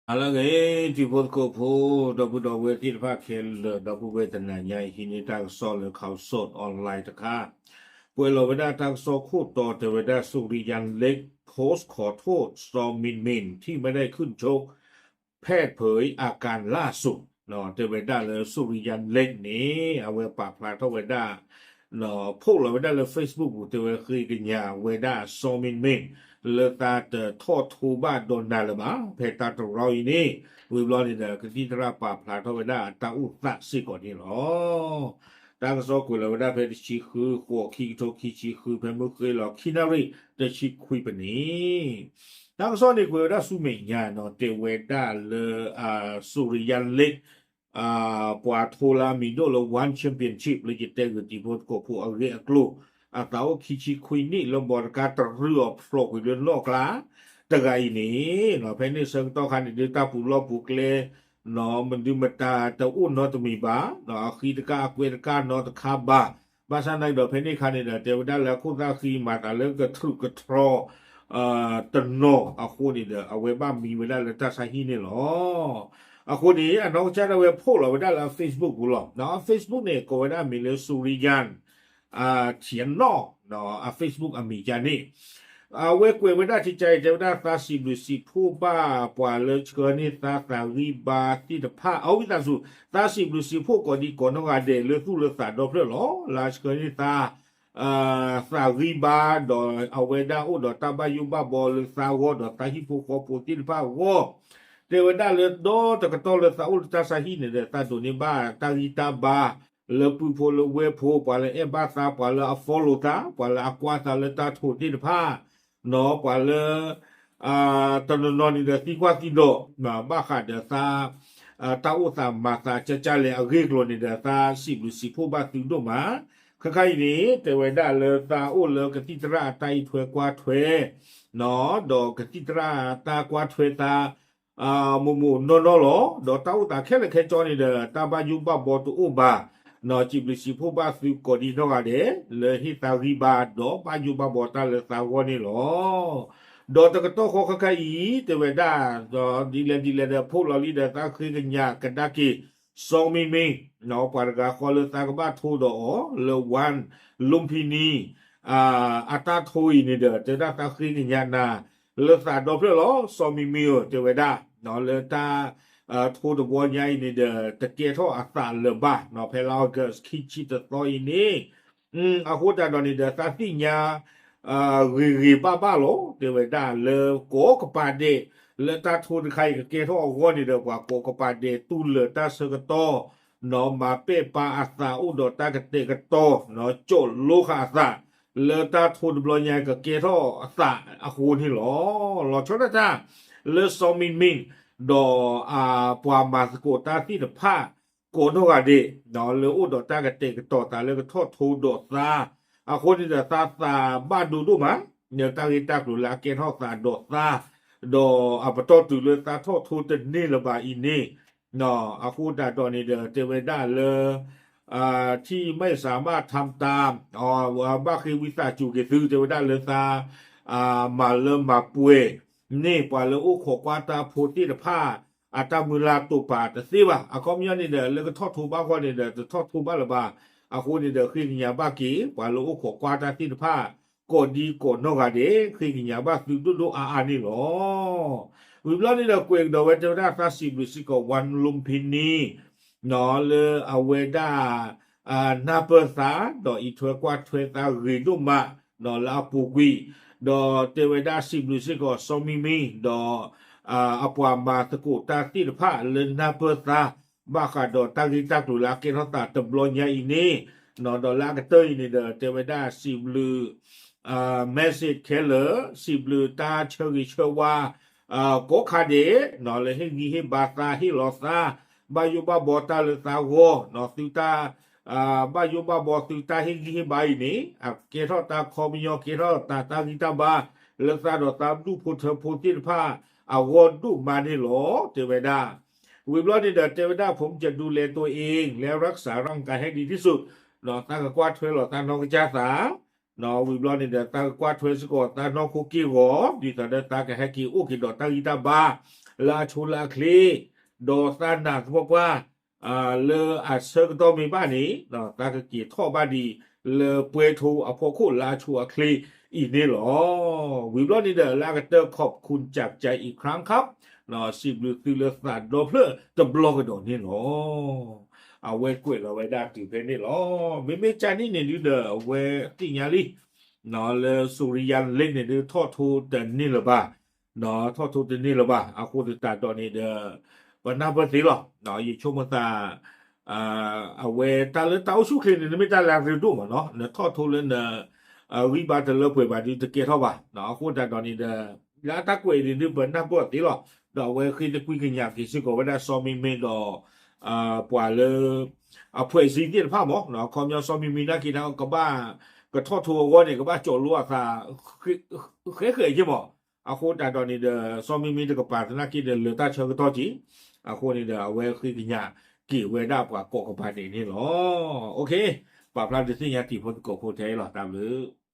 ဟါလၢအဂ့ၤ တံၤဖိသကိးဖိ ဒီပုၢ်ဒီဝဲၢ်သ့ၣ်တဖၣ်ခဲလၢာ် ဒီပုၢ်ဝဲၢ်တနၤညါအံၤ ဟံးန့ၢ်တၢ်ကစီၣ်လၢ Khaosod Online တခါ, ကွဲးလီၤဝဲဒၣ်တၢ်ကစီၣ်ခိၣ်တီတဲဝဲဒၣ် สุริยันเล็กโพสต์ขอโทษ ซองมินมิน ที่ไม่ได้ขึ้นชก เผยอาการล่าสุด တဲဝဲဒၣ်လၢ สุริยันเล็ก န့ၣ် အဝဲပာ်ဖျါထီၣ်ဝဲဒၣ် post လီၤဝဲဒၣ်လၢ Facebook ပူၤ တဲဝဲဃ့ကညးဝဲဒၣ် ซองมินมิน လၢသးတထီၣ်ထိဘၣ်ဒီးနၤလၢၤဘၣ် ဖဲတၢ်တရီအံၤန့ၣ်, ဝံၤဘျီန့ၣ်ဒီး ကသံၣ်သရၣ်ပာ်ဖျါထီၣ်ဝဲဒၣ်အတၢ်အိၣ်သးစ့ၢ်ကီးန့ၣ်လီၤ. တၢ်ကစီၣ်ကွဲးလီၤဝဲဒၣ်ဖဲတဆံဃု ဃိး ခံကထိခံဆံဃု ဖဲမုၢ်ဃ့လီၤခံနၣ်ရံၣ်တဆံခွံပနံၣ် တၢ်ကစီၣ်န့ၣ်ကွဲးဝဲဒၣ်ဆူမဲာ်ညါနီၤ တဲဝဲဒၣ်လၢ สุริยันเล็ก ပှၤထိလၢအမံၤဒိၣ်လၢ One Championship လၢယတဲဂ့ၤတံၤဖိသကိးဖိအဂ့ၢ်အကျိၤ အသးအိၣ်ခံဆံခွံနံၣ်လၢဘီတကါတရုအီၤဖျိးကွံာ်လၢနီၣ်ကျါ တဂၤအံၤန့ၣ် ဖဲန့ၣ်ဆၢကတီၢ်ခါန့ၣ်ဒုးတၢ်ပူၤလီၢ်ပူၤကျဲ မနုၤမတၤတအိၣ်နီတမံၤဘၣ်, အဃံတကၢ်အကွဲတကၢ်နီတခါဘၣ်, ဘၣ်ဆၣ်နာ်က့ဒီးဖဲန့ၣ်ခါန့ၣ်ဒီး တဲဝဲဒၣ်လၢအခိၣ်သၣ်ဃံမၤသးလၢကထြူးကထြီ တနီၤအဃိန့ၣ်ဒီး အဝဲဘၣ်မံဝဲဒၣ်လၢတၢ်ဆါဟံၣ်န့ၣ်လီၤ. အဃိန့ၣ် အနီၢ်ကစၢ်ဒၣ်ဝဲ post လီၤဝဲဒၣ်လၢအ Facebook ပူၤလီၤ. အ Facebook န့ၣ် ကိးဝဲဒၣ်မံၤလၢ สุริยัน ထံအနီၣ် အ Facebook အမံၤကန့ၣ် အဝဲကွဲးဝဲဒၣ်ထံကါအံၤ တဲဝဲဒၣ်သးစံးဘျုးစံးဖှိၣ်ဘၣ်ပှၤလၢဆှၢန့ၢ်သါသးဂံၢ်ဘါသ့ၣ်တဖၣ် အဝံသးစူၤ သးစံးဘျုးစံးဖှိၣ်ကိးဒံကိးနီၢ်ဂၤဒဲးလၢသူၣ်လၢသးဒီဖျၢၣ်လီၤ. လၢအဆှၢန့ၢ်သါ သးဂံၢ်ဘါဒီးအဝဲဒၣ်အိၣ်ဒီးတၢ်ဘၣ်ယိၣ်ဘၣ်ဘီလၢသါဂီၢ်ဒီးသးဟံၣ်ဖိဃီဖိသ့ၣ်တဖၣ်အဂီၢ်, တဲဝဲဒၣ်လၢဒီတကတီၢ်လၢသးအိၣ်လၢတၢ်ဆါဟံၣ်န့ၣ်ဒီး သးဒိးန့ၢ်ဘၣ်တၢ်ဂံၢ်တၢ်ဘါ လၢပုၢ်ဖိလၢဝဲၢ်ဖိ ပှၤလၢအအဲၣ်ဘၣ်သး ပှၤလၢအ follow သး ပှၤလၢအကွၢ်သးလၢတၢ်ထိးသ့ၣ်တဖၣ် ပှၤလၢ တနီၤနီၤန့ၣ်ဒီးသံကွၢ်သံဒိး ဘၣ်ဃးဒီးသး တၢ်အိၣ်သးမၤသးကၢ်ကၢ်လဲၣ်အဂ့ၢ်အကျိၤန့ၣ်ဒီး သးစံးဘျုးစံးဖှိၣ်ဘၣ်သုဒိၣ်မး. ခဲခါအံၤန့ၣ် တဲဝဲဒၣ်လၢသးအိၣ်လၢကသံၣ်သရၣ်အတၢ်အံးထွဲကွၢ်ထွဲ ဒီးကသံၣ်သရၣ်တၢ်ကွၢ်ထွဲသး မိၢ်မိၢ်နီၢ်နီၢ်လီၤ. ဒီးတၢ်အိၣ်သးခဲလၢာ်ခဲဆ့န့ၣ်ဒီး တၢ်ဘၣ်ယိၣ်ဘၣ်ဘီတအိၣ်ဘၣ်, စံးဘျုးစံးဖှိၣ်ဘၣ်သုကိးဒံနီၢ်ဂၤဒဲး လၢဟ့ၣ်သးဂံၢ်ဘါ ဒီးဘၣ်ယိၣ်ဘၣ်ဘီတၢ်လၢသးဂီၢ်န့ၣ်လီၤ. ဒီးတကတီၢ်ဃီခဲခါအံၤ တဲဝဲဒၣ် ဒ်လဲၣ်ဒ်လဲၣ်ဒီး post လီၤလံဒီး သးဃ့ကညးကဒါက့ၤ စီၤမံမံ ပှၤတဂၤဃီလၢသးကဘၣ်ထိဒီးအီၤလၢ One Lumpini အတၢ်ထိအံၤန့ၣ်ဒီး တဲဝဲဒၣ်သးဃ့ကညးနၤ လၢသးဒီဖျၢၣ်လီၤ စီၤမံမံဧၢ တဲဝဲဒၣ် လၢတၢ် ထိတဘျီညါအံၤန့ၣ်ဒီး တကဲထီၣ်အသးလၢၤဘၣ် ဖဲလါ August ခံဆံတသီအံၤန့ၣ် အဃိသတးဒီးန့ၣ်ဒီး သးသ့ၣ်ညါ ဂ့ၤဂ့ၤဘၣ်ဘၣ်လီၤ တဲဝဲဒၣ်လၢကိးကပၤဒဲး လၢတၢ်ထိတခါအံၤကကဲထီၣ်အဂီၢ်န့ၣ်ဒီး ပှၤကိးကပၤဒဲးတူၢ်လၢာ်တၢ်ဆၢကတီၢ် မၤပဲာ်ပာ်အသးအိၣ်ဒီးတၢ်ကတဲာ်ကတီၤ ကၠိးလိဃာ်အသး လၢတၢ်ထိတဘျီညါကကဲထီၣ်အသးအဃိန့ၣ်လီၤ. လီၤဆီဒၣ်တၢ် လၢစီၤမံမံ ဒီး ပှၤမၤသကိးတၢ်သ့ၣ်တဖၣ် ကိးနီၢ်ဂၤဒဲး လၢအိၣ်ဒီးတၢ်ကတဲာ်ကတီၤသးလၢကထီၣ်ထိဒီးသး အဃိန့ၣ်ဒီးသးသးဘၣ်ဒိဒိၣ်မး လၢတၢ်ဂ့ၢ်တၢ်ကျိၤလၢအကဲထီၣ်သးဒီးသး ဒီးအပတီၢ်တုၤလၢသးထီၣ်ထိတန့ၢ်လၢၤဘၣ်အံၤန့ၣ် အဃိသတးဒီးန့ၣ်ဒီး တဲဝဲဒၣ်လၢ ထံၣ်မဲာ်စးမၣ်ထၢမ်တၢ် ဘၣ်ဃ့ဝံသးစူၤက့ၤသု တဲဝဲဒၣ်လၢသး မၤလၢမၤပှဲၤန့ၢ်ပှၤလၢအိၣ်ခိးကွၢ်တၢ်ဖိသ့ၣ်တဖၣ် အတၢ်မုၢ်လၢ်တိာ်ပာ်တသ့ဘၣ်. အခီပညီန့ၣ်ဒီး လၢကထီၣ်ထိဘၣ်ဃီန့ၣ်ဒီး တထီၣ်ထိဘၣ်လၢၤဘၣ်. အဃိန့ၣ်ဒီး ဃ့ကညးဘၣ်က့ၤ ပှၤလၢအိၣ်ခိးကွၢ်တၢ်သ့ၣ်တဖၣ် ကိးဒံကိးနီၢ်ဂၤဒဲး ဃ့ကညးဘၣ်သုဒိၣ်ဒိၣ်အါအါန့ၣ်လီၤ. ဝံၤဘျီန့ၣ်ဒီးကွဲးကဒီးဝဲ တဲဝဲဒၣ်သးစံးဘျုးစ့ၢ်ကီး One Lumpini လၢအဝဲဒၣ် နၢ်ပၢၢ်သး ဒီးအံးထွဲကွၢ်ထွဲသးဂ့ၤဒိၣ်မး လၢအပူၤကွံာ် ဒီးတဲဝဲဒၣ်စံးဘျုးစ့ၢ်ကီးစီၤမံမံ ဒီး အပှၤမၤသကိးတၢ်သ့ၣ်တဖၣ်လၢနၢ်ပၢၢ်သး ဘၣ်ဃးဒီးတၢ်ဂ့ၢ်တၢ်ကျိၤလၢအကဲထီၣ်သးတဘျီညါအံၤန့ၣ် ဒီးလၢအကတၢၢ်အံၤန့ၣ်ဒီး တဲဝဲဒၣ်စံးဘျုး message ခဲလၢာ် စံးဘျုးတၢ်ဆၢဂ့ၤဆၢဝါ ကိးခါဒဲး လၢဟ့ၣ်ဂံၢ်ဟ့ၣ်ဘါသး ဟ့ၣ်လီၤသး ဘၣ်ယိၣ်ဘၣ်ဘီတၢ်လၢသးဂီၢ် သုတၢ် ဘၣ်ယိၣ်ဘၣ်ဘီသုတၢ်ဟ့ၣ်ဂံၢ်ဟ့ၣ်ဘါအံၤန့ၣ် အကဲထီၣ်တၢ်ခီပညီ ကဲထီၣ်သးတၢ်ဂံၢ်တၢ်ဘါ လၢသးဒီးသးဘျုးဖိထၢဖိသ့ၣ်တဖၣ် အဂီၢ်ဒိၣ်မးန့ၣ်လီၤ တဲဝဲဒၣ်. ဝံၤဘျီန့ၣ်ဒီး တဲဝဲဒၣ် ผมจะดูแลตัวเอง และรักษาร่างกายให้ดีที่สุด သးကကွၢ်ထွဲလီၤသးနီၢ်ကစၢ်သး ဝံၤဘျီန့ၣ်ဒီး သးကကွၢ်ထွဲစ့ၢ်ကီးသးနီၢ်ခိက့ၢ်ဂီၤ ဒ်သိးဒီးသးကဟဲက့ၤအိၣ်က့ၤဒီးတၢ်ဂံၢ်တၢ်ဘါ လၢအဆိလၢအချ့, ဒီးသးနာ်သပှၢ်ပှၢ် လၢအဆၢကတီၢ်မ့ၢ်ဘၣ်န့ၣ် သးကက့ၤထီၣ်ဘၣ်ဒံးလၢပှဲၤထိအဖီခိၣ်လၢအဆိအချ့အံၤန့ၣ်လီၤ. ဝံၤဘျီန့ၣ်ဒီး လၢအကတၢၢ် ขอบคุณจากใจอีกครั้งครับ စံးဘျုးသုလၢသးဒီဖျၢၣ်တဘျီကဒီးန့ၣ်လီၤ. အဝဲကွဲးလီၤဝဲဒၣ်တုၤဖဲန့ၣ်လီၤ. မ့မ့ၢ်ကန့ၣ်န့ၣ်ဒုဒီး အဝဲသ့ၣ်ညါလံ လၢ Surin Lake န့ၣ်ဒု ထီၣ်ထိတန့ၢ်လၢၤဘၣ်, ထီၣ်ထိတန့ၢ်လၢၤဘၣ်. အဃိသတးဒီးန့ၣ်ဒီး ပနၢ်ပၢၢ်သ့လီၤ. ယဆိကမိၣ်သး အဝဲတၢ်လၢတၢ်အိၣ်ဆူၣ်ချ့န့ၣ် နမ့ၢ်တၢ်လၢအရ့ဒိၣ်မးနီၤ, နထီၣ်ထိလၢန ဂံၢ်ဘါတလၢပှဲၤဘၣ်ဒုတကဲထီၣ်ဘၣ်. အဃိသတးဒီးန့ၣ်ဒီး လၢအတၢ်ကွဲးအံၤန့ၣ်ဒု ပနၢ်ပၢၢ်သ့လီၤ. ဒီးအဝဲဃ့သကွံၢ်ကညးက့ၤစ့ၢ်ကီးဝဲဒၣ်စီၤမံမံဒီး ပှၤလၢ အဖွဲ့အစည်းသ့ၣ်တဖၣ်မး, ခီပညီစီၤမံမံနာ်က့ဒီး ကဘၣ်ကထီၣ်ထိအဂီၢ်န့ၣ် ကဘၣ်ကၠီၣ်လိအသး ဃဲဃဲက့မး. အဃိသတးဒီးန့ၣ်ဒီး စီၤမံမံတကပၤသနာ်က့ဒီး လၢတၢ်ဆၢကတီၢ်က့ၤ, အဃိန့ၣ်ဒီး အဝဲဃ့ကညးက့ၤဝဲဒၣ်ပှၤကိးကပၤန့ၣ်န့ၣ်လီၤ. ပာ်ဖျါဒုးသ့ၣ်ညါတံၤဖိသကိးဖိထဲအံၤလီၤ. တၢ်ဘျုး